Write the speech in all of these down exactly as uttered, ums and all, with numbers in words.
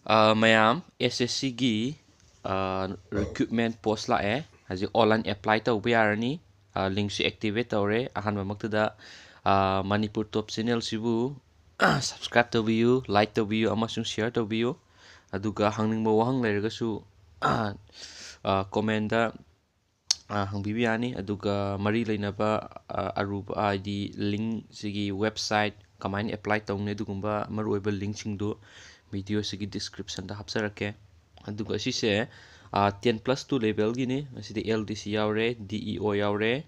ꯑ, ꯃꯌꯥꯝ, ꯑꯦꯁ ꯑꯦꯁ ꯁꯤꯒꯤ, ꯑ, ꯔꯤꯀ꯭ꯔꯨꯠꯃꯦꯟ ꯄꯣꯁ ꯂꯥꯛꯑꯦ꯫ ꯍꯧꯖꯤꯛ ꯑꯣꯟꯂꯥꯏꯟ ꯑꯦꯄ꯭ꯂꯥꯏ ꯇꯧꯕ ꯌꯥꯔꯅꯤ꯫ ꯑ, ꯂꯤꯡꯁꯨ ꯑꯦꯛꯇꯤꯚꯦꯠ ꯇꯧꯔꯦ꯫ ꯑꯍꯥꯟꯕꯃꯛꯇꯗ, ꯑ, ꯃꯅꯤꯄꯨꯔ ꯇꯣꯞ ꯆꯦꯅꯦꯜꯁꯤꯕꯨ ꯁꯕꯁꯀ꯭ꯔꯥꯏꯕ ꯇꯧꯕꯤꯌꯨ, ꯂꯥꯏꯛ ꯇꯧꯕꯤꯌꯨ, ꯑꯃꯁꯨꯡ ꯁꯤꯌꯔ ꯇꯧꯕꯤꯌꯨ꯫ ꯑꯗꯨꯒ ꯍꯪꯅꯤꯡꯕ ꯋꯥꯍꯪ ꯂꯩꯔꯒꯁꯨ, ꯑ, ꯀꯣꯃꯦꯟꯗ, ꯑ, ꯍꯪꯕꯤꯕ ꯌꯥꯅꯤ꯫ ꯑꯗꯨꯒ ꯃꯔꯤ ꯂꯩꯅꯕ, ꯑ, ꯑꯔꯨꯕ, ꯍꯥꯏꯗꯤ ꯂꯤꯡꯁꯤꯒꯤ ꯋꯦꯕꯁꯥꯏꯠ ꯀꯃꯥꯏꯅ ꯑꯦꯄ꯭ꯂꯥꯏ ꯇꯧꯅꯤ, ꯑꯗꯨꯒꯨꯝꯕ ꯃꯔꯨꯑꯣꯏꯕ ꯂꯤꯡꯁꯤꯡꯗꯨ ꯚꯤꯗꯤꯑꯣꯁꯤꯒꯤ ꯗꯤꯁꯀ꯭ꯔꯤꯞꯁꯟꯗ ꯍꯥꯞꯆꯔꯛꯀꯦ꯫ ꯑꯗꯨꯒ ꯁꯤꯁꯦ, ꯑ, ꯇꯦꯟ ꯄ꯭ꯂꯁ ꯇꯨ ꯂꯦꯕꯦꯜꯒꯤꯅꯤ꯫ ꯃꯁꯤꯗ ꯑꯦꯜ ꯗꯤ ꯁꯤ ꯌꯥꯎꯔꯦ, ꯗꯤ ꯏ ꯑꯣ ꯌꯥꯎꯔꯦ,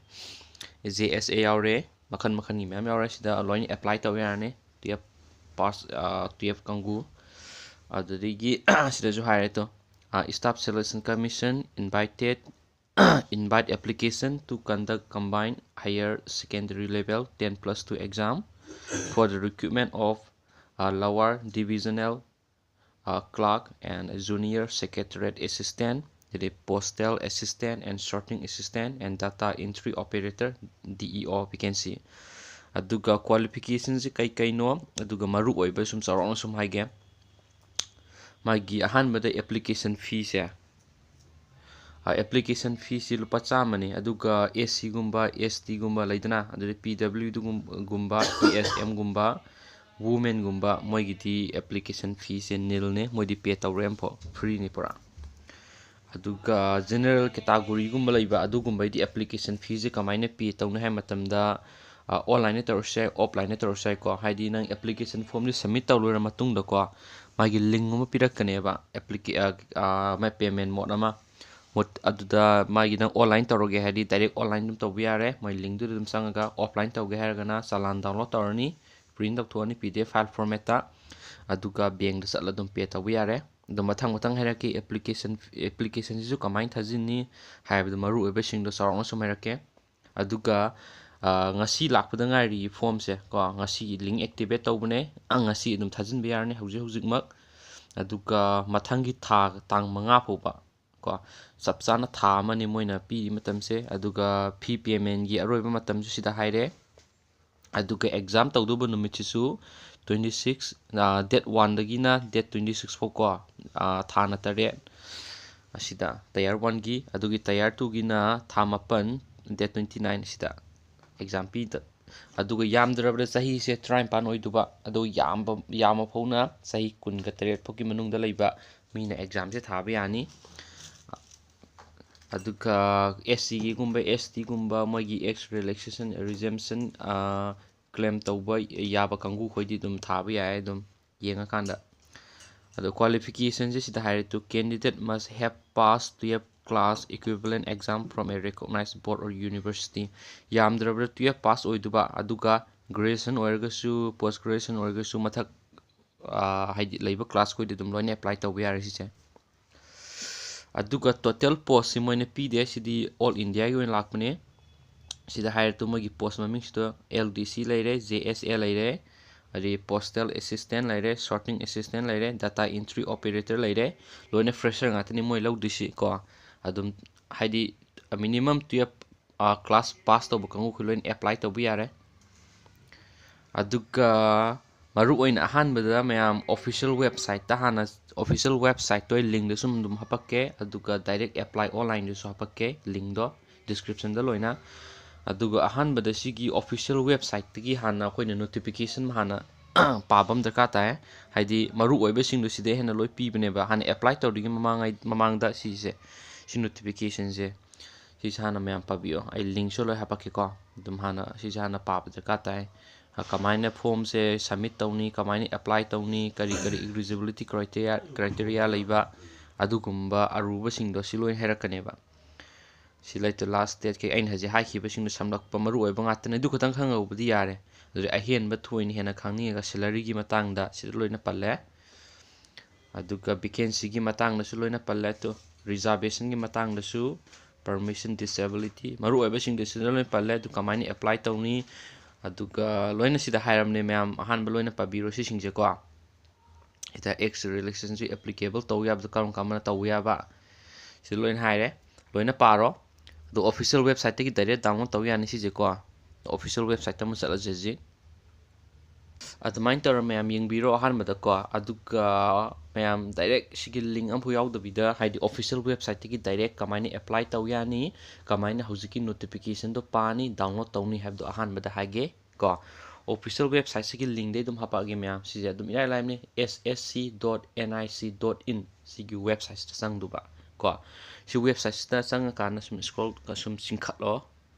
ꯖꯦ ꯑꯦꯁ ꯑꯦ ꯌꯥꯎꯔꯦ, ꯃꯈꯜ ꯃꯈꯜꯒꯤ ꯃꯌꯥꯝ ꯌꯥꯎꯔꯦ꯫ ꯁꯤꯗ ꯂꯣꯏꯅ ꯑꯦꯄ꯭ꯂꯥꯏ ꯇꯧꯕ ꯌꯥꯔꯅꯤ, ꯇꯨꯌꯦꯜꯞ ꯄꯥꯁ, ꯑ, ꯇꯨꯌꯦꯜꯞ ꯀꯥꯡꯕꯨ꯫ ꯑꯗꯨꯗꯒꯤ ꯁꯤꯗꯁꯨ ꯍꯥꯏꯔꯦ ꯇꯣ, ꯑ, Staff Selection Commission invited, invite application to conduct combined higher secondary level ten plus two exam for the recruitment of, uh, lower divisional, uh, clerk and junior secretariat assistant, ꯑꯗꯩ postal assistant and sorting assistant and data entry operator, D E O vacancy꯫ ꯑꯗꯨꯒ ꯀ꯭ꯋꯥꯂꯤꯐꯤꯀꯦꯁꯟꯁꯦ ꯀꯩ ꯀꯩꯅꯣ, ꯑꯗꯨꯒ ꯃꯔꯨ ꯑꯣꯏꯕ ꯁꯨꯝ ꯆꯥꯎꯔꯥꯛꯅ ꯁꯨꯝ ꯍꯥꯏꯒꯦ꯫ ꯃꯥꯒꯤ ꯑꯍꯥꯟꯕꯗ ꯑꯦꯄ꯭ꯂꯤꯀꯦꯁꯟ ꯐꯤꯁꯦ, ꯑꯦꯄ꯭ꯂꯤꯀꯦꯁꯟ ꯐꯤꯁꯤ ꯂꯨꯄꯥ ꯆꯥꯝꯃꯅꯤ꯫ ꯑꯗꯨꯒ ꯑꯦꯁ ꯁꯤꯒꯨꯝꯕ, ꯑꯦꯁ ꯇꯤꯒꯨꯝꯕ ꯂꯩꯗꯅ, ꯑꯗꯨꯗꯩ ꯄꯤ ꯗꯕ꯭ꯂꯤꯎ ꯗꯤꯒꯨꯝꯕ, ꯄꯤ ꯑꯦꯁ ꯑꯦꯝꯒꯨꯝꯕ, ꯋꯨꯃꯦꯟꯒꯨꯝꯕ, ꯃꯣꯏꯒꯤꯗꯤ ꯑꯦꯄ꯭ꯂꯤꯀꯦꯁꯟ ꯐꯤꯁꯦ ꯅꯤꯜꯅꯦ, ꯃꯣꯏꯗꯤ ꯄꯦ ꯇꯧꯔꯣꯏ ꯑꯃꯐꯥꯎ, ꯐ꯭ꯔꯤꯅꯤ ꯄꯨꯔꯥ꯫ ꯑꯗꯨꯒ ꯖꯦꯅꯔꯦꯜ ꯀꯦꯇꯥꯒꯣꯔꯤꯒꯨꯝꯕ ꯂꯩꯕ, ꯑꯗꯨꯒꯨꯝꯕꯩꯗꯤ ꯑꯦꯄ꯭ꯂꯤꯀꯦꯁꯟ ꯐꯤꯁꯦ ꯀꯃꯥꯏꯅ ꯄꯦ ꯇꯧꯅꯤ ꯍꯥꯏ ꯃꯇꯝꯗ, ꯑ, ꯑꯣꯟꯂꯥꯏꯟꯗ ꯇꯧꯔꯁꯨ ꯌꯥꯏ, ꯑꯣꯐꯂꯥꯏꯟꯗ ꯇꯧꯔꯁꯨ ꯌꯥꯏꯀꯣ꯫ ꯍꯥꯏꯗꯤ ꯅꯪ ꯑꯦꯄ꯭ꯂꯤꯀꯦꯁꯟ ꯐꯣꯝꯁꯦ ꯁꯕꯃꯤꯠ ꯇꯧ ꯂꯣꯏꯔ ꯃꯇꯨꯡꯗꯀꯣ, ꯃꯥꯒꯤ ꯂꯤꯡ ꯑꯃ ꯄꯤꯔꯛꯀꯅꯦꯕ, ꯑꯦꯄ꯭ꯂꯤꯀꯦ-, ꯑ, ꯑ, ꯃꯥꯏ ꯄꯦꯃꯦꯟ ꯃꯣꯠ ꯑꯃ꯫ ꯃꯣꯠ ꯑꯗꯨꯗ ꯃꯥꯒꯤ ꯅꯪ ꯑꯣꯟꯂꯥꯏꯟ ꯇꯧꯔꯒꯦ ꯍꯥꯏꯗꯤ ꯗꯥꯏꯔꯦꯛ ꯑꯣꯟꯂꯥꯏꯟ ꯑꯗꯨꯝ ꯇꯧꯕ ꯌꯥꯔꯦ꯫ ꯃꯣꯏ ꯂꯤꯡꯗꯨꯗ ꯑꯗꯨꯝ ꯆꯪꯉꯒ, ꯑꯣꯐꯂꯥꯏꯟ ꯇꯧꯒꯦ ꯍꯥꯏꯔꯒꯅ ꯆꯂꯥꯟ ꯗꯥꯎꯟꯂꯣꯗ ꯇꯧꯔꯅꯤ, ꯄ꯭ꯔꯤꯟ ꯇꯧꯊꯣꯛꯑꯅꯤ ꯄꯤ ꯗꯤ ꯑꯦꯐ ꯐꯥꯏꯜ ꯐꯣꯔꯃꯦꯠꯇ, ꯑꯗꯨꯒ ꯕꯦꯡꯗ ꯆꯠꯂ ꯑꯗꯨꯝ ꯄꯦ ꯇꯧꯕ ꯌꯥꯔꯦ꯫ ꯑꯗꯣ ꯃꯊꯪ ꯃꯊꯪ ꯍꯥꯏꯔꯛꯀꯦ, ꯑꯦꯄ꯭ꯂꯤꯀꯦꯁꯟ, ꯑꯦꯄ꯭ꯂꯤꯀꯦꯁꯟꯁꯤꯁꯨ ꯀꯃꯥꯏꯅ ꯊꯥꯖꯤꯟꯅꯤ ꯍꯥꯏꯕꯗꯣ ꯃꯔꯨ ꯑꯣꯏꯕꯁꯤꯡꯗꯣ ꯆꯥꯎꯔꯥꯛꯅ ꯁꯨꯝ ꯍꯥꯏꯔꯛꯀꯦ꯫ ꯑꯗꯨꯒ, ꯑ, ꯉꯁꯤ ꯂꯥꯛꯄꯗ ꯉꯥꯏꯔꯤ ꯐꯣꯝꯁꯦ ꯀꯣ, ꯉꯁꯤ ꯂꯤꯡ ꯑꯦꯛꯇꯤꯚꯦꯠ ꯇꯧꯕꯅꯦ꯫ ꯑ, ꯉꯁꯤ ꯑꯗꯨꯝ ꯊꯥꯖꯤꯟꯕ ꯌꯥꯔꯅꯤ ꯍꯧꯖꯤꯛ ꯍꯧꯖꯤꯛꯃꯛ꯫ ꯑꯗꯨꯒ ꯃꯊꯪꯒꯤ ꯊꯥ ꯇꯥꯡ ꯃꯉꯥ ꯐꯥꯎꯕ ꯀꯣ, ꯆꯞ ꯆꯥꯅ ꯊꯥ ꯑꯃꯅꯤ ꯃꯣꯏꯅ ꯄꯤꯔꯤ ꯃꯇꯝꯁꯦ꯫ ꯑꯗꯨꯒ ꯐꯤ ꯄꯦꯃꯦꯟꯒꯤ ꯑꯔꯣꯏꯕ ꯃꯇꯝꯁꯨ ꯁꯤꯗ ꯍꯥꯏꯔꯦ꯫ ꯑꯗꯨꯒ ꯑꯦꯛꯖꯥꯝ ꯇꯧꯗꯧꯕ ꯅꯨꯃꯤꯠꯁꯤꯁꯨ twenty six, date one ꯗꯒꯤꯅ date twenty six ꯐꯥꯎ ꯀꯣ, ꯊꯥꯅ ꯇꯔꯦꯠ꯫ ꯑꯁꯤꯗ tier one ꯒꯤ, ꯑꯗꯨꯒꯤ tier two ꯒꯤꯅ ꯊꯥ ꯃꯥꯄꯟ, date twenty nine ꯁꯤꯗ exam ꯄꯤꯗ꯫ ꯑꯗꯨꯒ ꯌꯥꯝꯗ꯭ꯔꯕꯗ ꯆꯍꯤꯁꯦ ꯇꯔꯥꯅꯤꯄꯥꯟ ꯑꯣꯏꯗꯨꯕ, ꯑꯗꯨ ꯌꯥꯝꯕ, ꯌꯥꯝꯃ ꯐꯥꯎꯅ ꯆꯍꯤ ꯀꯨꯟꯒ ꯇꯔꯦꯠ ꯐꯥꯎꯒꯤ ꯃꯅꯨꯡꯗ ꯂꯩꯕ ꯃꯤꯅ exam ꯁꯦ ꯊꯥꯕ ꯌꯥꯅꯤ꯫ ꯑꯗꯨꯒ S C ꯒꯤꯒꯨꯝꯕ, S T ꯒꯨꯝꯕ, ꯃꯣꯏꯒꯤ age relaxation, exemption claim ꯇꯧꯕ ꯌꯥꯕ ꯀꯥꯡꯕꯨ ꯈꯣꯏꯗꯤ ꯑꯗꯨꯝ ꯊꯥꯕ ꯌꯥꯏ, ꯑꯗꯨꯝ ꯌꯦꯡꯉꯀꯥꯟꯗ꯫ ꯑꯗꯣ qualification ꯁꯦ ꯁꯤꯗ ꯍꯥꯏꯔꯦ, to candidate must have passed twelve class equivalent exam from a recognized board or university꯫ ꯌꯥꯝꯗ꯭ꯔꯕꯗ twelve pass ꯑꯣꯏꯗꯨꯕ, ꯑꯗꯨꯒ graduation ꯑꯣꯏꯔꯒꯁꯨ, post graduation ꯑꯣꯏꯔꯒꯁꯨ, ꯃꯊꯛ, ꯑꯥ, ꯍꯥꯏꯗꯤ ꯂꯩꯕ class ꯈꯣꯏꯗꯤ ꯑꯗꯨꯝ ꯂꯣꯏꯅ apply ꯇꯧꯕ ꯌꯥꯔꯦ ꯁꯤꯁꯦ꯫ ꯑꯗꯨꯒ total post ꯁꯤ ꯃꯣꯏꯅ ꯄꯤꯗꯦ, ꯁꯤꯗꯤ all India ꯒꯤ ꯑꯣꯏꯅ ꯂꯥꯛꯄꯅꯦ꯫ ꯁꯤꯗ ꯍꯥꯏꯔꯦ ꯇꯨ, ꯃꯣꯏꯒꯤ post ꯃꯃꯤꯡꯁꯤꯗ L D C ꯂꯩꯔꯦ, J S A ꯂꯩꯔꯦ, ꯑꯗꯩ postal assistant ꯂꯩꯔꯦ, sorting assistant ꯂꯩꯔꯦ, data entry operator ꯂꯩꯔꯦ꯫ ꯂꯣꯏꯅ fresher ꯉꯥꯛꯇꯅꯤ ꯃꯣꯏ ꯂꯧꯗꯣꯏꯁꯤ ꯀꯣ꯫ ꯑꯗꯨꯝ ꯍꯥꯏꯗꯤ minimum twelve class pass ꯇꯧꯕ ꯀꯥꯡꯕꯨꯈꯩ ꯂꯣꯏꯅ apply ꯇꯧꯕ ꯌꯥꯔꯦ꯫ ꯑꯗꯨꯒ ꯃꯔꯨꯑꯣꯏꯅ ꯑꯍꯥꯟꯕꯗ ꯃꯌꯥꯝ official website ꯇ ꯍꯥꯟꯅ, official website ꯇꯣ ꯑꯩ link ꯗ ꯁꯨꯝ ꯑꯗꯨꯝ ꯍꯥꯄꯛꯀꯦ, ꯑꯗꯨꯒ direct apply online ꯗꯁꯨ ꯍꯥꯄꯛꯀꯦ link ꯗꯣ description ꯗ ꯂꯣꯏꯅ꯫ ꯑꯗꯨꯒ ꯑꯍꯥꯟꯕꯗ ꯁꯤꯒꯤ official website ꯇꯒꯤ ꯍꯥꯟꯅ ꯑꯩꯈꯣꯏꯅ notification ꯍꯥꯟꯅ ꯄꯥꯕ ꯑꯃ ꯗꯔꯀꯥꯔ ꯇꯥꯏ꯫ ꯍꯥꯏꯗꯤ ꯃꯔꯨꯑꯣꯏꯕꯁꯤꯡꯗꯣ ꯁꯤꯗ ꯍꯦꯟꯅ ꯂꯣꯏ ꯄꯤꯕꯅꯦꯕ, ꯍꯥꯟꯅ apply ꯇꯧꯗ꯭ꯔꯤꯉꯩ ꯃꯃꯥꯡꯉꯩ-, ꯃꯃꯥꯡꯗ ꯁꯤꯁꯦ, ꯁꯤ notification ꯁꯦ꯫ ꯁꯤꯁꯦ ꯍꯥꯟꯅ ꯃꯌꯥꯝ ꯄꯥꯕꯤꯌꯣ, ꯑꯩ link ꯁꯨ ꯂꯣꯏ ꯍꯥꯄꯛꯀꯦꯀꯣ꯫ ꯑꯗꯨꯝ ꯍꯥꯟꯅ ꯁꯤꯁꯦ ꯍꯥꯟꯅ ꯄꯥꯕ ꯗꯔꯀꯥꯔ ꯇꯥꯏ꯫ ꯑ, ꯀꯃꯥꯏꯅ form ꯁꯦ submit ꯇꯧꯅꯤ, ꯀꯃꯥꯏꯅ apply ꯇꯧꯅꯤ, ꯀꯔꯤ ꯀꯔꯤ eligibility criteria, criteria ꯂꯩꯕ, ꯑꯗꯨꯒꯨꯝꯕ ꯑꯔꯨꯕꯁꯤꯡꯗꯣ ꯁꯤ ꯂꯣꯏ ꯍꯥꯏꯔꯛꯀꯅꯦꯕ꯫ ꯁꯤ ꯂꯩꯇ last date ꯀꯩ ꯑꯩꯅ ꯍꯧꯖꯤꯛ ꯍꯥꯏꯈꯤꯕꯁꯤꯡꯗꯣ ꯁꯝꯂꯛꯄ ꯃꯔꯨ ꯑꯣꯏꯕ ꯉꯥꯛꯇꯅꯦ꯫ ꯑꯗꯨ ꯈꯛꯇꯪ ꯈꯪꯍꯧꯕꯗꯤ ꯌꯥꯔꯦ꯫ ꯑꯗꯨꯗꯤ ꯑꯍꯦꯟꯕ ꯊꯣꯏꯅ ꯍꯦꯟꯅ ꯈꯪꯅꯤꯡꯉꯒ salary ꯒꯤ ꯃꯇꯥꯡꯗ ꯁꯤꯗ ꯂꯣꯏꯅ ꯄꯜꯂꯦ꯫ ꯑꯗꯨꯒ vacancy ꯒꯤ ꯃꯇꯥꯡꯗꯁꯨ ꯂꯣꯏꯅ ꯄꯜꯂꯦ꯫ ꯑꯗꯣ reservation ꯒꯤ ꯃꯇꯥꯡꯗꯁꯨ, permission, disability, ꯃꯔꯨ ꯑꯣꯏꯕꯁꯤꯡꯗꯨ ꯁꯤꯗ ꯂꯣꯏꯅ ꯄꯜꯂꯦ꯫ ꯑꯗꯨ ꯀꯃꯥꯏꯅ apply ꯇꯧꯅꯤ? ꯑꯗꯨꯒ ꯂꯣꯏꯅ ꯁꯤꯗ ꯍꯥꯏꯔꯝꯅꯦ ꯃꯌꯥꯝ, ꯑꯍꯥꯟꯕ ꯂꯣꯏꯅ ꯄꯥꯕꯤꯔꯣ ꯁꯤꯁꯤꯡꯁꯦꯀꯣ꯫ ꯁꯤꯗ age relaxation ꯁꯨ applicable ꯇꯧ ꯌꯥꯕꯗꯣ ꯀꯔꯝ ꯀꯔꯝꯕꯅ ꯇꯧꯕ ꯌꯥꯕ? ꯁꯤꯗ ꯂꯣꯏꯅ ꯍꯥꯏꯔꯦ꯫ ꯂꯣꯏꯅ ꯄꯥꯔꯣ꯫ ꯑꯗꯣ official website ꯇꯒꯤ direct download ꯇꯧ ꯌꯥꯅꯤ ꯁꯤꯁꯦꯀꯣ꯫ Official website ꯇ ꯑꯃꯨꯛ ꯆꯠꯂꯁꯦ ꯍꯧꯖꯤꯛ꯫ ꯑꯗꯨꯃꯥꯏꯅ ꯇꯧꯔ ꯃꯌꯥꯝ ꯌꯦꯡꯕꯤꯔꯣ ꯑꯍꯥꯟꯕꯗꯀꯣ꯫ ꯑꯗꯨꯒ ꯃꯌꯥꯝ direct ꯁꯤꯒꯤ link ꯑꯃꯐꯥꯎ ꯌꯥꯎꯗꯕꯤꯗ, ꯍꯥꯏꯗꯤ official website ꯇꯒꯤ direct ꯀꯃꯥꯏꯅ apply ꯇꯧ ꯌꯥꯅꯤ, ꯀꯃꯥꯏꯅ ꯍꯧꯖꯤꯛꯀꯤ notification ꯗꯣ ꯄꯥꯅꯤ, download ꯇꯧꯅꯤ ꯍꯥꯏꯕꯗꯣ ꯑꯍꯥꯟꯕꯗ ꯍꯥꯏꯒꯦ ꯀꯣ꯫ Official website ꯁꯤꯒꯤ link ꯗꯤ ꯑꯗꯨꯝ ꯍꯥꯞꯄꯛꯑꯒꯦ ꯃꯌꯥꯝ꯫ ꯁꯤꯁꯦ ꯑꯗꯨꯝ ꯏꯔꯥꯏ ꯂꯥꯏꯕꯅꯤ, S S C dot N I C dot in꯫ ꯁꯤꯒꯤ website ꯁꯤꯗ ꯆꯪꯗꯨꯕ ꯀꯣ꯫ ꯁꯤ website ꯁꯤꯗ ꯆꯪꯉꯀꯥꯟꯗ ꯁꯨꯝ scroll ꯁꯨꯝ ꯆꯤꯡꯈꯠꯂꯣ꯫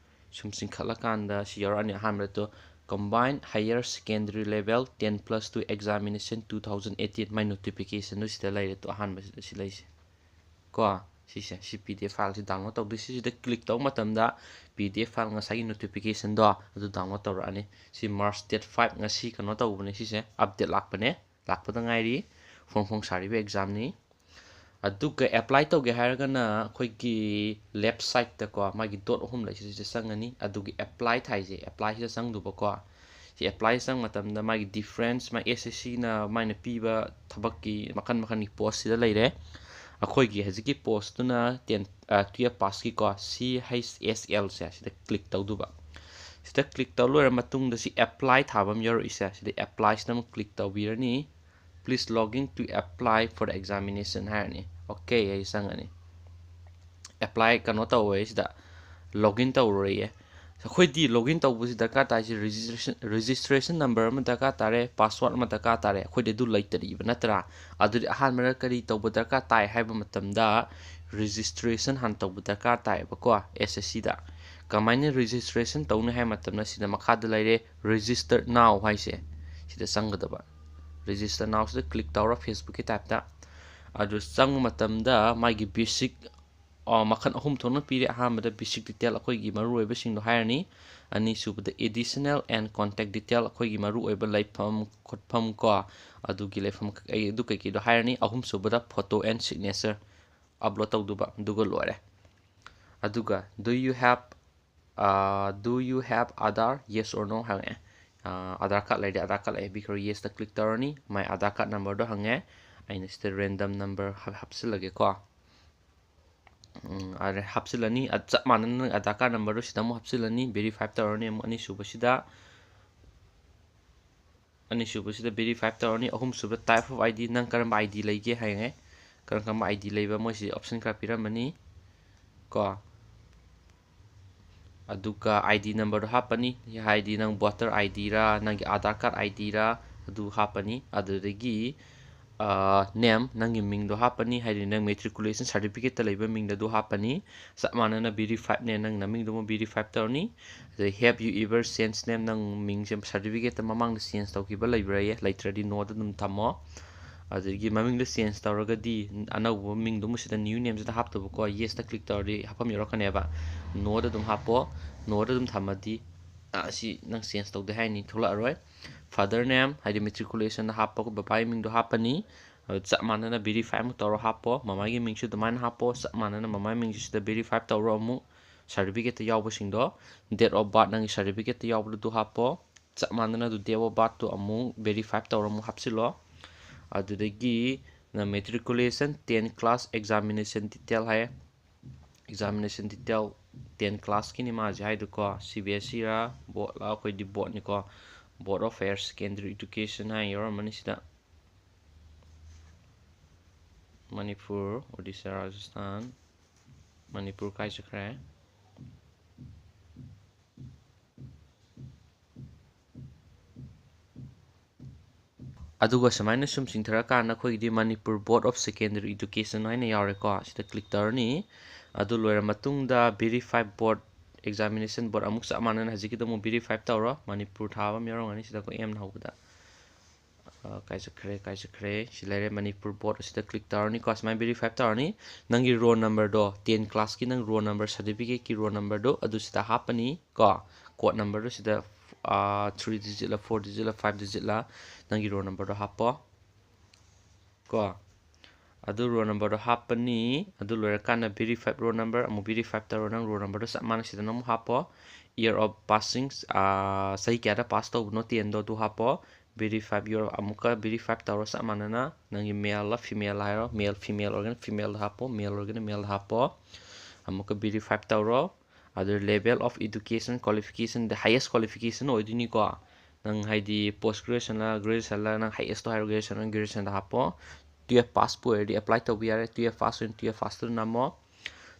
ꯁꯨꯝ ꯆꯤꯡꯈꯠꯂꯀꯥꯟꯗ ꯁꯤ ꯌꯥꯎꯔꯛꯑꯅꯤ꯫ ꯑꯍꯥꯟꯕꯗ Combined Higher Secondary Level ten plus two Examination two thousand eighteen, my notification ꯗꯨ ꯁꯤꯗ ꯂꯩꯔꯦ꯫ ꯇꯣ, ꯑꯍꯥꯟꯕꯁꯤꯗ ꯁꯤ ꯂꯩꯁꯦ ꯀꯣ꯫ ꯁꯤꯁꯦ, ꯁꯤ P D F file ꯁꯤ download ꯇꯧꯗꯣꯏ꯫ ꯁꯤꯁꯤꯗ click ꯇꯧꯕ ꯃꯇꯝꯗ P D F file, ꯉꯁꯥꯏꯒꯤ notification ꯗꯣ, ꯑꯗꯨ download ꯇꯧꯔꯛꯑꯅꯤ꯫ ꯁꯤ March date five, ꯉꯁꯤ ꯀꯩꯅꯣ ꯇꯧꯕꯅꯦ, ꯁꯤꯁꯦ update ꯂꯥꯛꯄꯅꯦ, ꯂꯥꯛꯄꯗ ꯉꯥꯏꯔꯤ꯫ ꯐꯣꯡ ꯐꯣꯡ ꯁꯥꯔꯤꯕ exam ꯅꯤ꯫ ꯑꯗꯨꯒ apply ꯇꯧꯒꯦ ꯍꯥꯏꯔꯒꯅ ꯑꯩꯈꯣꯏꯒꯤ left side ꯇꯀꯣ, ꯃꯥꯒꯤ dot ꯑꯍꯨꯝ ꯂꯩꯁꯤꯗ ꯆꯪꯉꯅꯤ꯫ ꯑꯗꯨꯒꯤ apply ꯊꯥꯏꯁꯦ, apply ꯁꯤꯗ ꯆꯪꯗꯧꯕꯀꯣ꯫ ꯁꯤ apply ꯆꯪ ꯃꯇꯝꯗ ꯃꯥꯒꯤ difference, ꯃꯥ S S C ꯅ ꯃꯥꯏꯅ ꯄꯤꯕ ꯊꯕꯛꯀꯤ ꯃꯈꯜ ꯃꯈꯜꯒꯤ post ꯁꯤꯗ ꯂꯩꯔꯦ꯫ ꯑꯩꯈꯣꯏꯒꯤ ꯍꯧꯖꯤꯛꯀꯤ post ꯇꯨꯅ ten, ꯑ, twelve pass ꯀꯤꯀꯣ, C H S L ꯁꯦ, ꯁꯤꯗ click ꯇꯧꯗꯧꯕ꯫ ꯁꯤꯗ click ꯇꯧ ꯂꯣꯏꯔ ꯃꯇꯨꯡꯗ ꯁꯤ apply ꯊꯥꯕ ꯑꯃ ꯌꯥꯎꯔꯛꯏꯁꯦ, ꯁꯤꯗ apply ꯁꯤꯗ ꯑꯃꯨꯛ click ꯇꯧꯕꯤꯔꯅꯤ꯫ Please log in to apply for the examination ꯍꯥꯏꯔꯅꯤ꯫ Okay ꯑꯩ ꯆꯪꯉꯅꯤ꯫ Apply ꯀꯩꯅꯣ ꯇꯧꯋꯦ, ꯁꯤꯗ log in ꯇꯧꯔꯣꯏꯌꯦ꯫ ꯑꯩꯈꯣꯏꯗꯤ log in ꯇꯧꯕꯁꯤ ꯗꯔꯀꯥꯔ ꯇꯥꯏꯁꯤ registration, registration number ꯑꯃ ꯗꯔꯀꯥꯔ ꯇꯥꯔꯦ, password ꯑꯃ ꯗꯔꯀꯥꯔ ꯇꯥꯔꯦ꯫ ꯑꯩꯈꯣꯏꯗꯤ ꯑꯗꯨ ꯂꯩꯇꯔꯤꯕ ꯅꯠꯇ꯭ꯔꯥ? ꯑꯗꯨꯗꯤ ꯑꯍꯥꯟꯕꯗ ꯀꯔꯤ ꯇꯧꯕ ꯗꯔꯀꯥꯔ ꯇꯥꯏ ꯍꯥꯏꯕ ꯃꯇꯝꯗ registration ꯍꯥꯟꯅ ꯇꯧꯕ ꯗꯔꯀꯥꯔ ꯇꯥꯏꯌꯦꯕꯀꯣ, S S C ꯗ꯫ ꯀꯃꯥꯏꯅ registration ꯇꯧꯅꯤ ꯍꯥꯏꯕ ꯃꯇꯝꯗ ꯁꯤꯗ ꯃꯈꯥꯗ ꯂꯩꯔꯦ register now ꯍꯥꯏꯁꯦ, ꯁꯤꯗ ꯆꯪꯒꯗꯕ꯫ Register now ꯁꯤꯗ click ꯇꯧꯔ Facebook ꯀꯤ type ꯇ꯫ ꯑꯗꯨ ꯆꯪꯕ ꯃꯇꯝꯗ ꯃꯥꯒꯤ basic, ꯑ, ꯃꯈꯜ ꯑꯍꯨꯝ ꯊꯣꯛꯅ ꯄꯤꯔꯦ꯫ ꯑꯍꯥꯟꯕꯗ basic detail ꯑꯩꯈꯣꯏꯒꯤ ꯃꯔꯨꯑꯣꯏꯕꯁꯤꯡꯗꯣ ꯍꯥꯏꯔꯅꯤ꯫ ꯑꯅꯤꯁꯨꯕꯗ additional and contact detail ꯑꯩꯈꯣꯏꯒꯤ ꯃꯔꯨꯑꯣꯏꯕ ꯂꯩꯐꯝ ꯈꯣꯠꯐꯝ ꯀꯣ, ꯑꯗꯨꯒꯤ ꯂꯩꯐꯝ ꯀꯩ-, ꯑꯗꯨ ꯀꯩꯀꯩꯗꯣ ꯍꯥꯏꯔꯅꯤ꯫ ꯑꯍꯨꯝꯁꯨꯕꯗ photo and signature upload ꯇꯧꯗꯧꯕ, ꯑꯗꯨꯒ ꯂꯣꯏꯔꯦ꯫ ꯑꯗꯨꯒ do you have, ꯑ, do you have Aadhaar? Yes or no ꯍꯪꯉꯛꯑꯦ꯫ ꯑ, Aadhaar card ꯂꯩꯔꯗꯤ Aadhaar card ꯂꯩ ꯍꯥꯏꯕꯤꯈ꯭ꯔꯣ꯫ Yes ꯇ click ꯇꯧꯔꯅꯤ꯫ My Aadhaar card number ꯗꯣ ꯍꯪꯉꯦ꯫ ꯑꯩꯅ ꯁꯤꯗ random number ꯍꯥꯞ-, ꯍꯥꯞꯆꯤꯜꯂꯒꯦꯀꯣ꯫ ꯎꯝ, ꯑꯗ ꯍꯥꯞꯆꯤꯜꯂꯅꯤ꯫ ꯑ, ꯆꯞ ꯃꯥꯟꯅꯅ ꯅꯪ Aadhaar card number ꯗꯣ ꯁꯤꯗ ꯑꯃꯨꯛ ꯍꯥꯞꯆꯤꯜꯂꯅꯤ꯫ Verify ꯇꯧꯔꯅꯤ ꯑꯃꯨꯛ ꯑꯅꯤꯁꯨꯕꯁꯤꯗ꯫ ꯑꯅꯤꯁꯨꯕꯁꯤꯗ verify ꯇꯧꯔꯅꯤ꯫ ꯑꯍꯨꯝꯁꯨꯕ type of ID, ꯅꯪ ꯀꯔꯝꯕ ID ꯂꯩꯒꯦ ꯍꯥꯏꯌꯦ꯫ ꯀꯔꯝ ꯀꯔꯝꯕ ID ꯂꯩꯕ, ꯃꯣꯏꯁꯤ option ꯈꯔ ꯄꯤꯔꯝꯃꯅꯤ ꯀꯣ꯫ ꯑꯗꯨꯒ ID numberꯗꯣ ꯍꯥꯞꯄꯅꯤ, ꯍꯥꯏꯗꯤ ꯅꯪ voter IDꯔꯥ, ꯅꯪꯒꯤ Aadhaar card IDꯔꯥ, ꯑꯗꯨ ꯍꯥꯞꯄꯅꯤ꯫ ꯑꯗꯨꯗꯒꯤ name, ꯅꯪꯒꯤ ꯃꯤꯡꯗꯣ ꯍꯥꯞꯄꯅꯤ, ꯍꯥꯏꯗꯤ ꯅꯪ matriculation certificateꯇ ꯂꯩꯕ ꯃꯤꯡꯗ ꯑꯗꯨ ꯍꯥꯄꯅꯤ꯫ ꯆꯞ ꯃꯥꯟꯅꯅ verifiedꯅꯦ, ꯅꯪ ꯅꯃꯤꯡꯗꯨ ꯑꯃꯨꯛ verify ꯇꯧꯔꯅꯤ꯫ ꯑꯗꯩ have you ever changed name, ꯅꯪ ꯃꯤꯡꯁꯦ certificateꯇ ꯃꯃꯥꯡꯗ change ꯇꯧꯈꯤꯕ ꯂꯩꯕ꯭ꯔꯥꯌꯦ? ꯂꯩꯇ꯭ꯔꯗꯤ noꯗ ꯑꯗꯨꯝ ꯊꯝꯃꯣ꯫ ꯑꯗꯨꯗꯒꯤ ꯃꯃꯤꯡꯗꯣ change ꯇꯧꯔꯒꯗꯤ ꯑꯅꯧꯕ ꯃꯤꯡꯗꯣ ꯑꯃꯨꯛ ꯁꯤꯗ new nameꯁꯤꯗ ꯍꯥꯞꯇꯧꯕꯀꯣ꯫ Yesꯇ click ꯇꯧꯔꯗꯤ ꯍꯥꯞꯐꯝ ꯌꯧꯔꯛꯀꯅꯦꯕ꯫ Noꯗ ꯑꯗꯨꯝ ꯍꯥꯞꯄꯣ꯫ Noꯗ ꯑꯗꯨꯝ ꯊꯝꯃꯗꯤ ꯑꯁꯤ ꯅꯪ change ꯇꯧꯗꯦ ꯍꯥꯏꯅꯤ, ꯊꯣꯛꯂꯛꯑꯔꯣꯏ꯫ Father name, ꯍꯥꯏꯗꯤ matriculationꯗ ꯍꯥꯞꯄ ꯕꯕꯥꯒꯤ ꯃꯤꯡꯗꯣ ꯍꯥꯞꯄꯅꯤ꯫ ꯑꯗꯨ ꯆꯞ ꯃꯥꯟꯅꯅ verify ꯑꯃꯨꯛ ꯇꯧꯔꯣ, ꯍꯥꯞꯄꯣ꯫ ꯃꯃꯥꯒꯤ ꯃꯤꯡꯁꯨ ꯑꯗꯨꯃꯥꯏꯅ ꯍꯥꯞꯄꯣ, ꯆꯞ ꯃꯥꯟꯅꯅ ꯃꯃꯥꯒꯤ ꯃꯤꯡꯁꯨ ꯁꯤꯗ verify ꯇꯧꯔꯣ ꯑꯃꯨꯛ꯫ Certificateꯇ ꯌꯥꯎꯕꯁꯤꯡꯗꯣ, date of birth, ꯅꯪꯒꯤ certificateꯇ ꯌꯥꯎꯕꯗꯨ ꯍꯥꯞꯄꯣ꯫ ꯆꯞ ꯃꯥꯟꯅꯅ ꯑꯗꯨ date of birthꯇꯨ ꯑꯃꯨꯛ verify ꯇꯧꯔ ꯑꯃꯨꯛ ꯍꯥꯞꯆꯤꯜꯂꯣ꯫ ꯑꯗꯨꯗꯒꯤ ꯅꯪ matriculation, ten class examination detail ꯍꯥꯏꯌꯦ꯫ Examination detail, ten classꯀꯤꯅꯤ ꯃꯥꯁꯦ ꯍꯥꯏꯗꯨꯀꯣ꯫ CBSEꯔꯥ, boardꯂꯥ? ꯑꯩꯈꯣꯏꯗꯤ boardꯅꯤꯀꯣ꯫ Board of Higher Secondary Education ꯍꯥꯏꯅ ꯌꯥꯎꯔꯝꯃꯅꯤ ꯁꯤꯗ꯫ ꯃꯅꯤꯄꯨꯔ, ꯑꯣꯗꯤꯁꯥ, ꯔꯥꯖꯁꯊꯥꯟ, ꯃꯅꯤꯄꯨꯔ ꯀꯥꯏ ꯆꯠꯈ꯭ꯔꯦ? ꯑꯗꯨꯒ ꯁꯨꯃꯥꯏꯅ ꯁꯨꯝ ꯆꯤꯡꯊꯔꯀꯥꯟꯗ ꯑꯩꯈꯣꯏꯒꯤꯗꯤ Manipur Board of Secondary Education ꯍꯥꯏꯅ ꯌꯥꯎꯔꯦꯀꯣ꯫ ꯁꯤꯗ click ꯇꯧꯔꯅꯤ꯫ ꯑꯗꯨ ꯂꯣꯏꯔ ꯃꯇꯨꯡꯗ verify board, examination board ꯑꯃꯨꯛ ꯆꯞ ꯃꯥꯟꯅꯅ ꯍꯧꯖꯤꯛꯀꯤꯗꯣ ꯑꯃꯨꯛ verify ꯇꯧꯔꯣ꯫ ꯃꯅꯤꯄꯨꯔ ꯊꯥꯕ ꯑꯃ ꯌꯥꯎꯔꯝꯒꯅꯤ ꯁꯤꯗꯀꯣ, Mꯅ ꯍꯧꯕꯗ꯫ ꯑ, ꯀꯥꯏ ꯆꯠꯈ꯭ꯔꯦ, ꯀꯥꯏ ꯆꯠꯈ꯭ꯔꯦ? ꯁꯤ ꯂꯩꯔꯦ, Manipur Board ꯑꯁꯤꯗ click ꯇꯧꯔꯅꯤꯀꯣ꯫ ꯁꯨꯃꯥꯏꯅ verify ꯇꯧꯔꯅꯤ꯫ ꯅꯪꯒꯤ roll numberꯗꯣ, ten classꯀꯤ ꯅꯪ roll number, certificateꯀꯤ roll numberꯗꯣ ꯑꯗꯨ ꯁꯤꯗ ꯍꯥꯞꯄꯅꯤ ꯀꯣ꯫ Code numberꯗꯣ ꯁꯤꯗ, ꯑ, three digitꯂ, four digitꯂ, five digitꯂ, ꯅꯪꯒꯤ roll numberꯗꯣ ꯍꯥꯞꯄꯣ ꯀꯣ꯫ ꯑꯗꯨ roll numberꯗꯣ ꯍꯥꯞꯄꯅꯤ꯫ ꯑꯗꯨ ꯂꯣꯏꯔꯀꯥꯟꯗ verified roll number ꯑꯃꯨꯛ verify ꯇꯧꯔꯣ꯫ ꯅꯪ roll numberꯗꯣ ꯆꯞ ꯃꯥꯟꯅ ꯁꯤꯗꯅ ꯑꯃꯨꯛ ꯍꯥꯞꯄꯣ꯫ Year of passing, ꯑ, ꯆꯍꯤ ꯀꯌꯥꯗ pass ꯇꯧꯕꯅꯣ tenꯗꯣ ꯑꯗꯨ ꯍꯥꯞꯄꯣ꯫ Verify your, ꯑꯃꯨꯛꯀ verify ꯇꯧꯔꯣ ꯆꯞ ꯃꯥꯟꯅꯅ꯫ ꯅꯪꯒꯤ maleꯂ female ꯍꯥꯏꯔꯣ, male female ꯑꯣꯏꯔꯒꯅ femaleꯗ ꯍꯥꯞꯄꯣ, male ꯑꯣꯏꯔꯒꯅ maleꯗ ꯍꯥꯞꯄꯣ꯫ ꯑꯃꯨꯛꯀ verify ꯇꯧꯔꯣ꯫ ꯑꯗꯨ level of education qualification, the highest qualification ꯑꯣꯏꯗꯣꯏꯅꯤꯀꯣ꯫ ꯅꯪ ꯍꯥꯏꯗꯤ ꯄꯣꯁ ꯒ꯭ꯔꯦꯖꯨꯑꯦꯁꯟꯂ ꯒ꯭ꯔꯦꯖꯨꯑꯦꯁꯟꯂ, ꯅꯪ ꯍꯥꯏꯌꯦꯁꯇꯣ ꯍꯥꯏꯔꯣ, ꯒ꯭ꯔꯦꯖꯨꯑꯦꯁꯟ ꯅꯪ ꯒ꯭ꯔꯦꯖꯨꯑꯦꯁꯟꯗ ꯍꯥꯞꯄꯣ꯫ ꯇꯨꯌꯦꯜꯐ ꯄꯥꯁꯄꯨ ꯑꯣꯏꯔꯗꯤ ꯑꯦꯄ꯭ꯂꯥꯏ ꯇꯧꯕ ꯌꯥꯔꯦ, ꯇꯨꯌꯦꯜꯐ ꯄꯥꯁ ꯑꯣꯏꯅ ꯇꯨꯌꯦꯜꯐ ꯄꯥꯁꯇꯨꯗ ꯅꯝꯃꯣ꯫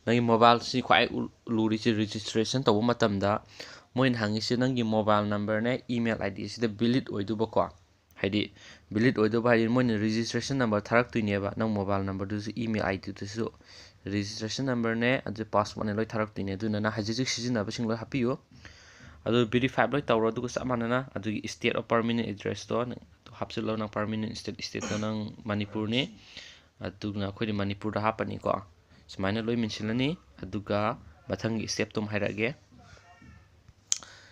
ꯅꯪꯒꯤ ꯃꯣꯕꯥꯏꯜꯁꯤ ꯈ꯭ꯋꯥꯏ ꯎ- ꯂꯨꯔꯤꯁꯦ, ꯔꯦꯖꯤꯁꯇ꯭ꯔꯦꯁꯟ ꯇꯧꯕ ꯃꯇꯝꯗ ꯃꯣꯏꯅ ꯍꯪꯉꯤꯁꯦ ꯅꯪꯒꯤ ꯃꯣꯕꯥꯏꯜ ꯅꯝꯕꯔꯅꯦ, ꯏꯃꯦꯜ ꯑꯥꯏ ꯗꯤꯁꯤꯗ ꯚꯦꯂꯤꯠ ꯑꯣꯏꯗꯣꯏꯕꯀꯣ꯫ ꯍꯥꯏꯗꯤ ꯚꯦꯂꯤꯠ ꯑꯣꯏꯗꯧꯕ ꯍꯥꯏꯗꯤ ꯃꯣꯏꯅ ꯔꯦꯖꯤꯁꯇ꯭ꯔꯦꯁꯟ ꯅꯝꯕꯔ ꯊꯥꯔꯛꯇꯣꯏꯅꯦꯕ, ꯅꯪ ꯃꯣꯕꯥꯏꯜ ꯅꯝꯕꯔꯗꯨꯁꯨ, ꯏꯃꯦꯜ ꯑꯥꯏ ꯗꯤꯗꯨꯁꯨ ꯔꯦꯖꯤꯁꯇ꯭ꯔꯦꯁꯟ ꯅꯝꯕꯔꯅꯦ, ꯑꯗꯨ ꯄꯥꯁꯋꯥꯔꯗꯅꯦ, ꯂꯣꯏ ꯊꯥꯔꯛꯇꯣꯏꯅꯦ꯫ ꯑꯗꯨꯅ ꯅꯪ ꯍꯧꯖꯤꯛ ꯍꯧꯖꯤꯛ ꯁꯤꯖꯤꯟꯅꯕꯁꯤꯡ ꯂꯣꯏ ꯍꯥꯞꯄꯤꯌꯨ꯫ ꯑꯗꯨ ꯚꯦꯔꯤꯐꯥꯏ ꯂꯣꯏ ꯇꯧꯔꯣ, ꯑꯗꯨꯒ ꯆꯞ ꯃꯥꯟꯅꯅ ꯑꯗꯨꯒꯤ state of permanent addressꯇꯣ ꯅꯪ ꯍꯥꯞꯆꯤꯜꯂꯣ꯫ ꯅꯪ ꯄꯔꯃꯤꯅꯦꯟ ꯁ꯭ꯇꯦꯠ, ꯁ꯭ꯇꯦꯠꯇꯣ ꯅꯪ ꯃꯅꯤꯄꯨꯔꯅꯤ, ꯑꯗꯨꯅ ꯑꯩꯈꯣꯏꯗꯤ ꯃꯅꯤꯄꯨꯔꯗ ꯍꯥꯞꯄꯅꯤꯀꯣ꯫ ꯁꯨꯃꯥꯏꯅ ꯂꯣꯏ ꯃꯦꯟꯁꯤꯜꯂꯅꯤ꯫ ꯑꯗꯨꯒ ꯃꯊꯪꯒꯤ ꯁ꯭ꯇꯦꯞꯇꯣ ꯑꯃꯨꯛ ꯍꯥꯏꯔꯛꯑꯒꯦ꯫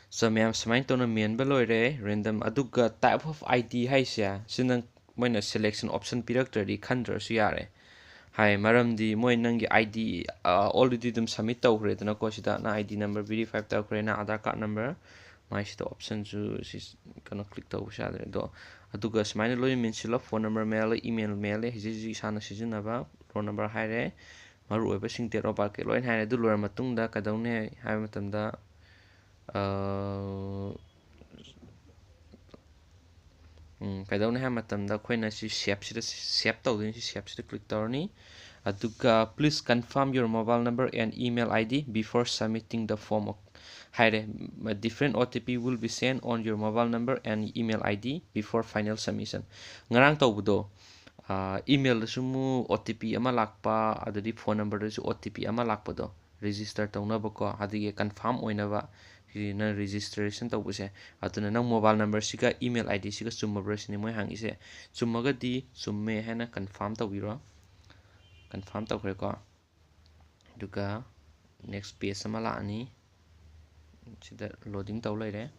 ꯁꯣ ꯃꯌꯥꯝ, ꯁꯨꯃꯥꯏꯅ ꯇꯧꯅ ꯃꯦꯟꯕ ꯂꯣꯏꯔꯦ ꯔꯦꯟꯗꯝ꯫ ꯑꯗꯨꯒ type of I D ꯍꯥꯏꯁꯦ, ꯁꯤ ꯅꯪ ꯃꯣꯏꯅ ꯁꯦꯂꯦꯛꯁꯟ ꯑꯣꯞꯁꯟ ꯄꯤꯔꯛꯇ꯭ꯔꯗꯤ ꯈꯟꯗ꯭ꯔꯁꯨ ꯌꯥꯔꯦ꯫ ꯍꯥꯏ, ꯃꯔꯝꯗꯤ ꯃꯣꯏ ꯅꯪꯒꯤ I D already ꯑꯗꯨꯝ ꯁꯕꯃꯤꯠ ꯇꯧꯈ꯭ꯔꯦꯗꯅꯀꯣ꯫ ꯁꯤꯗ ꯅꯪ I D number verify ꯇꯧꯈ꯭ꯔꯦ, ꯅꯪ ꯑꯙꯥꯔ ꯀꯥꯔꯗ ꯅꯝꯕꯔ, ꯃꯥꯏꯁꯤꯗ ꯑꯣꯞꯁꯟꯁꯨ ꯁꯤ ꯀꯩꯅꯣ ꯀ꯭ꯂꯤꯛ ꯇꯧꯕꯁꯨ ꯌꯥꯗ꯭ꯔꯦ꯫ ꯑꯗꯣ ꯑꯗꯨꯒ ꯁꯨꯃꯥꯏꯅ ꯂꯣꯏꯅ ꯃꯦꯟꯁꯤꯜꯂꯣ꯫ ꯐꯣꯟ ꯅꯝꯕꯔ ꯃꯦꯜꯂꯦ, ꯏꯃꯦꯜ ꯃꯦꯜꯂꯦ, ꯍꯧꯖꯤꯛ ꯍꯧꯖꯤꯛ ꯏꯁꯥꯅ ꯁꯤꯖꯤꯟꯅꯕ ꯔꯣꯜ ꯅꯝꯕꯔ ꯍꯥꯏꯔꯦ, ꯃꯔꯨꯑꯣꯏꯕꯁꯤꯡ, date of birth ꯀꯩ ꯂꯣꯏꯅ ꯍꯥꯏꯔꯦ꯫ ꯑꯗꯨ ꯂꯣꯏꯔ ꯃꯇꯨꯡꯗ ꯀꯩꯗꯧꯅꯤ ꯍꯥꯏꯕ ꯃꯇꯝꯗ, ꯑ, ꯎꯝ, ꯀꯩꯗꯧꯅꯤ ꯍꯥꯏꯕ ꯃꯇꯝꯗ ꯑꯩꯈꯣꯏꯅ ꯁꯤ ꯁꯦꯞꯁꯤꯗ ꯁꯦꯞ ꯇꯧꯗꯣꯏꯅꯤ꯫ ꯁꯤ ꯁꯦꯞꯁꯤꯗ ꯀ꯭ꯂꯤꯛ ꯇꯧꯔꯅꯤ꯫ ꯑꯗꯨꯒ please confirm your mobile number and email I D before submitting the form ꯍꯥꯏꯔꯦ꯫ Different O T P will be sent on your mobile number and email I D before final submission. ꯉꯔꯥꯡ ꯇꯧꯕꯗꯣ, ꯏꯃꯦꯜꯗꯁꯨ ꯑꯃꯨꯛ O T P ꯑꯃ ꯂꯥꯛꯄ, ꯑꯗꯨꯗꯤ phone ꯅꯝꯕꯔꯗꯁꯨ O T P ꯑꯃ ꯂꯥꯛꯄꯗꯣ, register ꯇꯧꯅꯕꯀꯣ, ꯑꯗꯨꯒꯤ ꯀꯟꯐꯥꯔꯝ ꯑꯣꯏꯅꯕ ꯁꯤ ꯅꯪ ꯔꯦꯖꯤꯁꯇ꯭ꯔꯦꯁꯟ ꯇꯧꯕꯁꯦ꯫ ꯑꯗꯨꯅ ꯅꯪ ꯃꯣꯕꯥꯏꯜ ꯅꯝꯕꯔꯁꯤꯒ ꯏꯃꯦꯜ ꯑꯥꯏ ꯗꯤꯁꯤꯒ ꯆꯨꯝꯃꯕ꯭ꯔꯥ ꯁꯤꯅꯤ ꯃꯣꯏ ꯍꯪꯉꯤꯁꯦ꯫ ꯆꯨꯝꯃꯒꯗꯤ ꯆꯨꯝꯃꯦ ꯍꯥꯏꯅ ꯀꯟꯐꯥꯔꯝ ꯇꯧꯕꯤꯔꯣ꯫ ꯀꯟꯐꯥꯔꯝ ꯇꯧꯈ꯭ꯔꯦꯀꯣ꯫ ꯑꯗꯨꯒ ꯅꯦꯛꯁ ꯄꯦꯖ ꯑꯃ ꯂꯥꯛꯑꯅꯤ꯫ ꯁꯤꯗ ꯂꯣꯗꯤꯡ ꯇꯧ ꯂꯩꯔꯦ꯫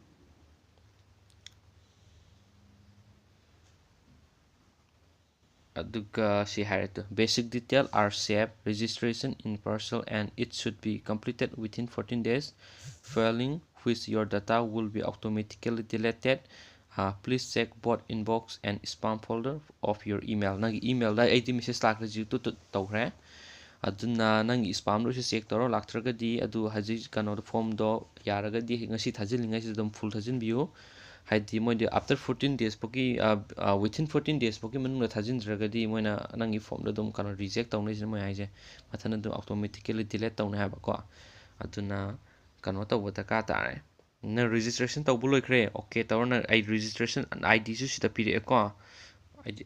ꯑꯗꯨꯒ ꯁꯤ ꯍꯥꯏꯔꯦ two, "Basic detail are safe, registration in parcel and it should be completed within fourteen days, failing which your data will be automatically deleted. Uh, please check both inbox and spam folder of your email." ꯅꯪꯒꯤ ꯏꯃꯦꯜꯗ ꯑꯩꯗꯤ message ꯂꯥꯛꯇ꯭ꯔꯤꯁꯤ two two ꯇꯧꯈ꯭ꯔꯦ꯫ ꯑꯗꯨꯅ ꯅꯪꯒꯤ ꯁ꯭ꯄꯥꯝꯗ ꯑꯣꯏꯔꯁꯨ check ꯇꯧꯔꯣ, ꯂꯥꯛꯇ꯭ꯔꯒꯗꯤ ꯑꯗꯨ ꯍꯧꯖꯤꯛ ꯀꯩꯅꯣꯗ ꯐꯣꯝꯗꯣ ꯌꯥꯔꯒꯗꯤ ꯉꯁꯤ ꯊꯥꯖꯤꯜꯂꯤꯉꯩꯁꯤꯗ ꯑꯗꯨꯝ ꯐꯨꯜ ꯊꯥꯖꯤꯟꯕꯤꯌꯨ꯫ ꯍꯥꯏꯗꯤ ꯃꯣꯏꯗꯤ after fourteen days ꯐꯥꯎꯒꯤ, within fourteen days ꯐꯥꯎꯒꯤ ꯃꯅꯨꯡꯗ ꯊꯥꯖꯤꯟꯗ꯭ꯔꯒꯗꯤ ꯃꯣꯏꯅ ꯅꯪꯒꯤ formꯗꯣ ꯑꯗꯨꯝ ꯀꯩꯅꯣ reject ꯇꯧꯅꯩꯁꯤꯅ ꯃꯣꯏ ꯍꯥꯏꯁꯦ, ꯃꯊꯟꯇ ꯑꯗꯨꯝ automatically delete ꯇꯧꯅꯤ ꯍꯥꯏꯕꯀꯣ꯫ ꯑꯗꯨꯅ ꯀꯩꯅꯣ ꯇꯧꯕ ꯗꯔꯀꯥꯔ ꯇꯥꯔꯦ꯫ ꯅꯪ registration ꯇꯧꯕ ꯂꯣꯏꯈ꯭ꯔꯦ, okay ꯇꯧꯔ ꯅꯪ ꯑꯩ registration IDꯁꯨ ꯁꯤꯗ ꯄꯤꯔꯛꯑꯦꯀꯣ,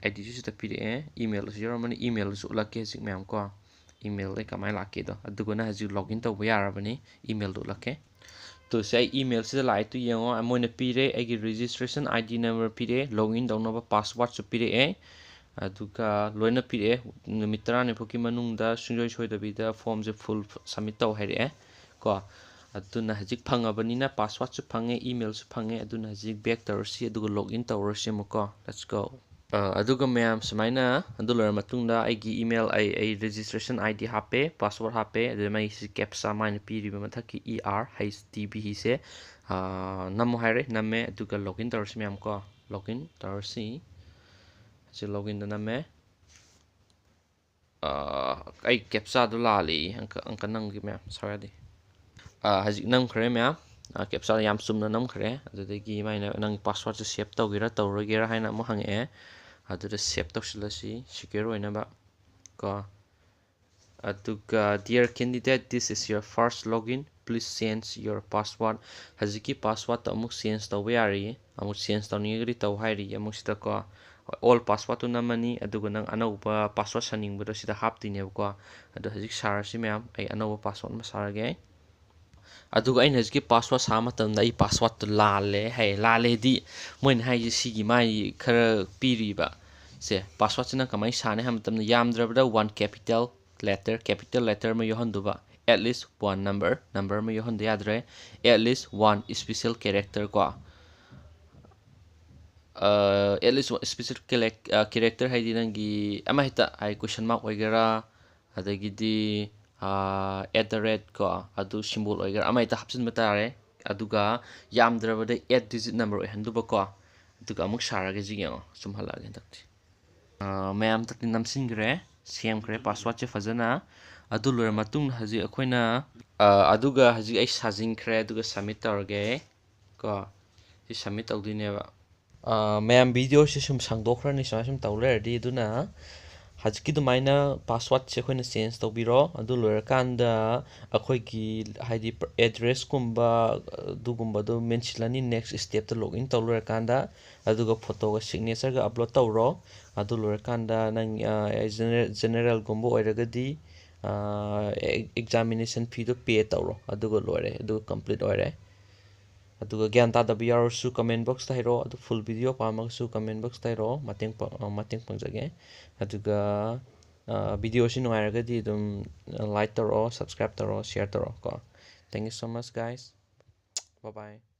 IDꯁꯨ ꯁꯤꯗ ꯄꯤꯔꯛꯑꯦ, emailꯁꯨ ꯌꯥꯎꯔꯝꯃꯅꯤ, emailꯁꯨ ꯎꯠꯂꯛꯀꯦ ꯍꯧꯖꯤꯛ ꯃꯌꯥꯝ ꯀꯣ, emailꯗ ꯀꯃꯥꯏꯅ ꯂꯥꯛꯀꯦꯗꯣ꯫ ꯑꯗꯨꯒ ꯅꯪ ꯍꯧꯖꯤꯛ login ꯇꯧꯕ ꯌꯥꯔꯕꯅꯤ, emailꯗꯣ ꯎꯠꯂꯛꯀꯦ꯫ ꯇꯨ ꯁꯤ ꯑꯩ emailꯁꯤꯗ ꯂꯥꯛꯑꯦ, ꯇꯨ ꯌꯦꯡꯉꯣ, ꯃꯣꯏꯅ ꯄꯤꯔꯦ ꯑꯩꯒꯤ registration ID number ꯄꯤꯔꯛꯑꯦ, login ꯇꯧꯅꯕ passwordꯁꯨ ꯄꯤꯔꯛꯑꯦ, ꯑꯗꯨꯒ ꯂꯣꯏꯅ ꯄꯤꯔꯛꯑꯦ꯫ ꯅꯨꯃꯤꯠ ꯇꯔꯥꯅꯤ ꯐꯥꯎꯒꯤ ꯃꯅꯨꯡꯗ ꯁꯨꯡꯁꯣꯏ ꯁꯣꯏꯗꯕꯤꯗ formꯁꯦ full submit ꯇꯧ ꯍꯥꯏꯔꯛꯑꯦ ꯀꯣ꯫ ꯑꯗꯨꯅ ꯍꯧꯖꯤꯛ ꯐꯪꯉꯕꯅꯤꯅ passwordꯁꯨ ꯐꯪꯉꯦ, emailꯁꯨ ꯐꯪꯉꯦ, ꯑꯗꯨꯅ ꯍꯧꯖꯤꯛ back ꯇꯧꯔꯁꯤ, ꯑꯗꯨꯒ login ꯇꯧꯔꯁꯤ ꯑꯃꯨꯛꯀꯣ꯫ Let's go꯫ ꯑ, ꯑꯗꯨꯒ ꯃꯌꯥꯝ ꯁꯨꯃꯥꯏꯅ ꯑꯗꯨ ꯂꯣꯏꯔ ꯃꯇꯨꯡꯗ ꯑꯩꯒꯤ email, ꯑꯩ, ꯑꯩ registration ID ꯍꯥꯞꯄꯦ, password ꯍꯥꯞꯄꯦ, ꯑꯗꯨꯗ ꯃꯩꯁꯤ captcha ꯃꯥꯏꯅ ꯄꯤꯔꯤꯕ ꯃꯊꯛꯀꯤ ER HTTP ꯁꯦ, ꯑ, ꯅꯝꯃꯣ ꯍꯥꯏꯔꯦ, ꯅꯝꯃꯦ, ꯑꯗꯨꯒ login ꯇꯧꯔꯁꯤ ꯃꯌꯥꯝ ꯀꯣ, login ꯇꯧꯔꯁꯤ꯫ ꯍꯧꯖꯤꯛ loginꯗ ꯅꯝꯃꯦ꯫ ꯑ, ꯑꯩ captchaꯗꯣ ꯂꯥꯜꯂꯤ, ꯑꯪꯀ, ꯑꯪꯀ ꯅꯝꯒꯦ ꯃꯌꯥꯝ, ꯁꯣꯏ ꯌꯥꯗꯦ꯫ ꯑ, ꯍꯧꯖꯤꯛ ꯅꯝꯈ꯭ꯔꯦ ꯃꯌꯥꯝ꯫ ꯑ, captchaꯗꯣ ꯌꯥꯝ ꯆꯨꯝꯅ ꯅꯝꯈ꯭ꯔꯦ꯫ ꯑꯗꯨꯗꯒꯤ ꯃꯥꯏꯅ ꯅꯪ passwordꯁꯦ save ꯇꯧꯒꯦꯔꯥ ꯇꯧꯔꯣꯏꯒꯦꯔꯥ ꯍꯥꯏꯅ ꯑꯃꯨꯛ ꯍꯪꯉꯛꯑꯦ꯫ ꯑꯗꯨꯗ save ꯇꯧꯁꯤꯜꯂꯁꯤ secure ꯑꯣꯏꯅꯕ ꯀꯣ꯫ ꯑꯗꯨꯒ, "Dear candidate, this is your first login. Please change your password." ꯍꯧꯖꯤꯛꯀꯤ passwordꯇꯣ ꯑꯃꯨꯛ change ꯇꯧꯕ ꯌꯥꯔꯤꯌꯦ꯫ ꯑꯃꯨꯛ change ꯇꯧꯅꯤꯡꯉꯒꯗꯤ ꯇꯧ ꯍꯥꯏꯔꯤꯌꯦ ꯑꯃꯨꯛ ꯁꯤꯗꯀꯣ꯫ All passwordꯇꯨ ꯅꯝꯃꯅꯤ, ꯑꯗꯨꯒ ꯅꯪ ꯑꯅꯧꯕ password ꯁꯥꯅꯤꯡꯕꯗꯣ ꯁꯤꯗ ꯍꯥꯞꯇꯣꯏꯅꯦꯕꯀꯣ꯫ ꯑꯗꯣ ꯍꯧꯖꯤꯛ ꯁꯥꯔꯁꯤ ꯃꯌꯥꯝ, ꯑꯩ ꯑꯅꯧꯕ password ꯑꯃ ꯁꯥꯔꯒꯦ꯫ ꯑꯗꯨꯒ ꯑꯩꯅ ꯍꯧꯖꯤꯛꯀꯤ password ꯁꯥꯕ ꯃꯇꯝꯗ ꯑꯩ passwordꯇꯨ ꯂꯥꯜꯂꯦ ꯍꯥꯏ꯫ ꯂꯥꯜꯂꯦꯗꯤ ꯃꯣꯏꯅ ꯍꯥꯏꯁꯦ ꯁꯤꯒꯤ ꯃꯥꯒꯤ ꯈꯔ ꯄꯤꯔꯤꯕ ꯁꯦ, passwordꯁꯤꯅ ꯀꯃꯥꯏꯅ ꯁꯥꯅꯤ ꯍꯥꯏꯕ ꯃꯇꯝꯗ ꯌꯥꯝꯗ꯭ꯔꯕꯗ one capital letter, capital letter ꯑꯃ ꯌꯥꯎꯍꯟꯗꯧꯕ, at least one number, number ꯑꯃ ꯌꯥꯎꯍꯟꯗ ꯌꯥꯗ꯭ꯔꯦ, at least one special character ꯀꯣ꯫ ꯑ, at least one special character ꯍꯥꯏꯗꯤ ꯅꯪꯒꯤ ꯑꯃ ꯍꯦꯛꯇ ꯍꯥꯏ, question mark ꯑꯣꯏꯒꯦꯔꯥ, ꯑꯗꯒꯤꯗꯤ, ꯑ, at the rate ꯀꯣ, ꯑꯗꯨ symbol ꯑꯣꯏꯒꯦꯔꯥ ꯑꯃ ꯍꯦꯛꯇ ꯍꯥꯞꯆꯤꯟꯕ ꯇꯥꯔꯦ꯫ ꯑꯗꯨꯒ ꯌꯥꯝꯗ꯭ꯔꯕꯗ eight digit number ꯑꯣꯏꯍꯟꯗꯧꯕꯀꯣ꯫ ꯑꯗꯨꯒ ꯑꯃꯨꯛ ꯁꯥꯔꯒꯦ ꯍꯧꯖꯤꯛ ꯌꯦꯡꯉꯣ, ꯁꯨꯝ ꯍꯜꯂꯛꯑꯒꯦ ꯍꯟꯗꯛꯇꯤ꯫ ꯑ, ꯃꯌꯥꯝ ꯍꯟꯗꯛꯇꯤ ꯅꯝꯁꯤꯟꯈ꯭ꯔꯦ, ꯁꯦꯝꯈ꯭ꯔꯦ passwordꯁꯦ ꯐꯖꯅ꯫ ꯑꯗꯨ ꯂꯣꯏꯔ ꯃꯇꯨꯡꯗ ꯍꯧꯖꯤꯛ ꯑꯩꯈꯣꯏꯅ, ꯑ, ꯑꯗꯨꯒ ꯍꯧꯖꯤꯛ ꯑꯩ ꯁꯥꯖꯤꯟꯈ꯭ꯔꯦ, ꯑꯗꯨꯒ submit ꯇꯧꯔꯒꯦ ꯀꯣ꯫ ꯁꯕꯃꯤꯠ ꯇꯧꯗꯣꯏꯅꯦꯕ꯫ ꯑꯥ, ꯃꯌꯥꯝ, ꯚꯤꯗꯤꯑꯣꯁꯦ ꯁꯨꯝ ꯁꯥꯡꯗꯣꯛꯈ꯭ꯔꯅꯤ ꯁꯨꯃꯥꯏꯅ ꯁꯨꯝ ꯇꯧ ꯂꯩꯔꯗꯤ꯫ ꯑꯗꯨꯅ ꯍꯧꯖꯤꯛꯀꯤ ꯑꯗꯨꯃꯥꯏꯅ ꯄꯥꯁꯋꯥꯔꯗꯁꯦ ꯑꯩꯈꯣꯏꯅ ꯆꯦꯟꯖ ꯇꯧꯕꯤꯔꯣ꯫ ꯑꯗꯨ ꯂꯣꯏꯔꯀꯥꯟꯗ ꯑꯩꯈꯣꯏꯒꯤ, ꯍꯥꯏꯗꯤ, ꯑꯦꯗ꯭ꯔꯦꯁꯀꯨꯝꯕ ꯑꯗꯨꯒꯨꯝꯕꯗꯣ ꯃꯦꯟꯁꯤꯜꯂꯅꯤ ꯅꯦꯛꯁ ꯁ꯭ꯇꯦꯞꯇ ꯂꯣꯒ ꯏꯟ ꯇꯧ ꯂꯣꯏꯔꯀꯥꯟꯗ꯫ ꯑꯗꯨꯒ ꯐꯣꯇꯣꯒ ꯁꯤꯒꯅꯦꯆꯔꯒ ꯑꯞꯂꯣꯗ ꯇꯧꯔꯣ꯫ ꯑꯗꯨ ꯂꯣꯏꯔꯀꯥꯟꯗ ꯅꯪ, ꯑꯥ, ꯖꯦꯅꯦꯔꯦꯜꯒꯨꯝꯕ ꯑꯣꯏꯔꯒꯗꯤ, ꯑꯥ, ꯑꯦꯛꯖꯥꯃꯤꯅꯦꯁꯟ ꯐꯤꯗꯣ ꯄꯦ ꯇꯧꯔꯣ꯫ ꯑꯗꯨꯒ ꯂꯣꯏꯔꯦ, ꯑꯗꯨꯒ ꯀꯝꯄ꯭ꯂꯤꯠ ꯑꯣꯏꯔꯦ꯫ ꯑꯗꯨꯒ ꯒ꯭ꯌꯥꯟ ꯇꯥꯗꯕ ꯌꯥꯎꯔꯁꯨ ꯀꯃꯦꯟ ꯕꯣꯛꯁꯇ ꯍꯥꯏꯔꯛꯑꯣ꯫ ꯑꯗꯨ ꯐꯨꯜ ꯚꯤꯗꯤꯑꯣ ꯄꯥꯝꯃꯒꯁꯨ ꯀꯃꯦꯟ ꯕꯣꯛꯁꯇ ꯍꯥꯏꯔꯛꯑꯣ, ꯃꯇꯦꯡ ꯄꯥꯡ-, ꯑ, ꯃꯇꯦꯡ ꯄꯥꯡꯖꯒꯦ꯫ ꯑꯗꯨꯒ, ꯑ, ꯚꯤꯗꯤꯑꯣꯁꯤ ꯅꯨꯡꯉꯥꯏꯔꯒꯗꯤ ꯑꯗꯨꯝ ꯂꯥꯏꯛ ꯇꯧꯔꯛꯑꯣ, ꯁꯕꯁꯀ꯭ꯔꯥꯏꯕ ꯇꯧꯔꯛꯑꯣ, ꯁꯤꯌꯔ ꯇꯧꯔꯛꯑꯣ ꯀꯣ꯫ Thank you so much, guys. Bye bye.